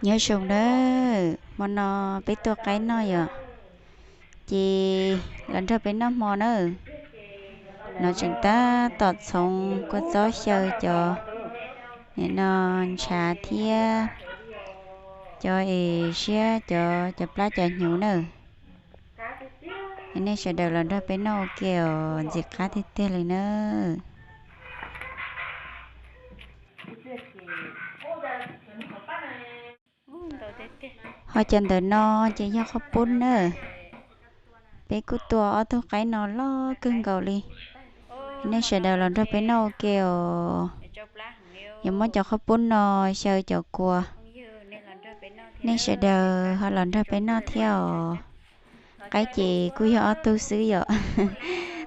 Nyob zoo nawb, hmo no peb tua qaib noj yom, ces los nrog peb noj hmo nawb. No tseem tab tom txhoov kua txob xyaw cov, nim no ntshav thiab cov es siab cov, cov plab cov hnyuv nawb. Nej sawv daws los nrog peb noj ua ke os, ntxim qab tiag tiag li nawb. Ho cov ntawm no ces yog qhob pub nawb. Peb kuj tua ob tug qaib no loj kawg nkaus li. Nej sawv daws los nrog peb noj ua ke os. Yuav muab cov qhob pub no xyaw cov kua. Nej sawv daws ho los nrog peb noj thiab os. Qaib ces kuj yog ob tug xwb yom,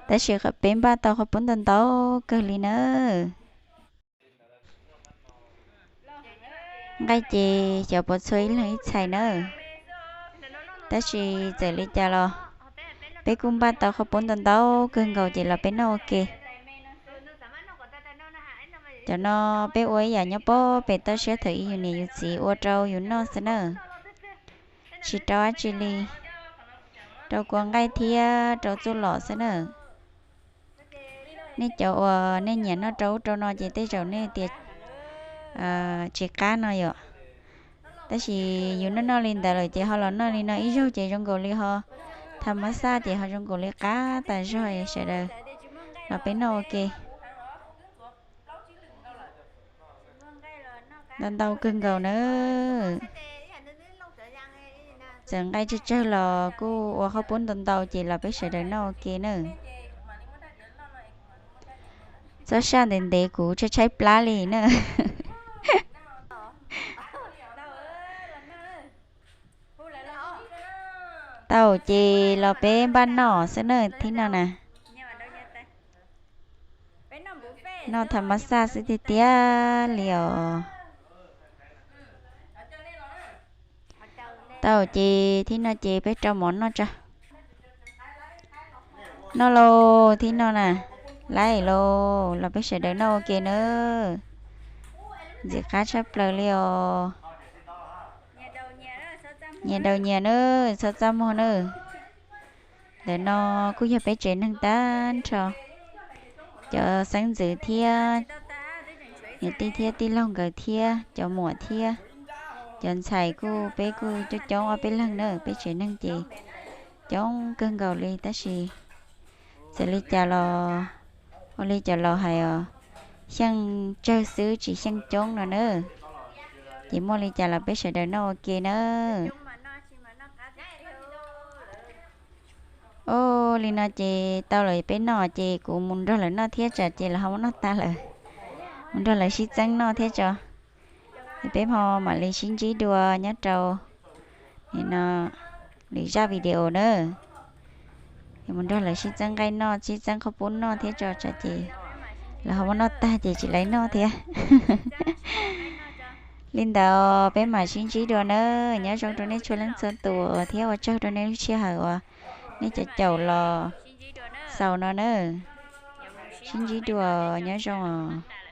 tab sis peb npaj tau qhob pub ntau ntau kawg li nawb. Nqaij ces xyov puas txhua ib leeg ib txhais nawb, tab sis txawm li cas los peb kuj npaj tau qhob pub ntau ntau kawg nkaus ces los peb noj ua ke. Cov no peb ua ib yam nyob pob pem toj siab thaum ub yus niam yus txiv ua rau yus noj xwb nawb, tsis rau dab tsi li, rau kua nqaij thiab rau txuj lom xwb nawb. Nej cov uas nej nyiam noj rau ub rau no ces tej zaum nej tias tsis qab no yom, tab sis yus noj noj li ntawd lawm ces ho los noj li no ib zaug ces zoo nkaus li ho tham mas xaj ces ho zoo nkaus li qab tas zog. Sawv daws los peb noj ua ke. Ntau ntau kawg nkaus nawb. Txawm nqaij tsawg tsawg los kuj ua qhob pub ntau ntau ces los peb sawv daws noj ua ke nawb. Txhob saj ntev ntev kuv tshaib tshaib plab li na. Tau ces los peb npaj noj xwb na thib no na. Noj tham mas xaj xwb tiag tiag li os. Tau ces thib no ces peb rau mov noj tso. Noj lauj, thib no na, laij lauj, los peb sawv daws noj ua ke nawb. Ntxim qab tshaj plaws li os. Nyias daus nyias nawb, txhob txaj muag nawb. Ntawm no kuj yog peb tsev neeg tag nrho, cov xeeb ntxwv thiab niam tij thiab tij laug nkawd thiab cov muam thiab cov ntxhais kuj peb kuj coob coob ob peb leeg na, peb tsev neeg ces coob kawg nkaus li tab sis txawm li cas los ua li cov laus hais os, xyeej tsawg xwb tsis xyeej coob no na. Ces muaj li cas los peb sawv daws noj ua ke nawb. Ua li no ces tau lawm peb noj ces kuv mus nrog lawv noj thiab tsam ces lawv ho muab noj tag lawm. Mus nrog lawv sib txeeb noj thiab tso. Es peb ho mam li sib ntsib dua nyob rau nim no lwm zaj video na. Es mus nrog lawv sib txeeb nqaij noj sib txeeb qhob pub noj thiab tso tsam ces lawv ho muab noj tag ces tsis laiv noj thiab. Li ntawd peb mam sib ntsib dua nawb. Nyob zoo rau nej txhua leej txhua tus thiab ua tsaug rau nej lub sij hawm uas nej cov caum los xaus no nawb. Sib ntsib dua, nyob zoo os.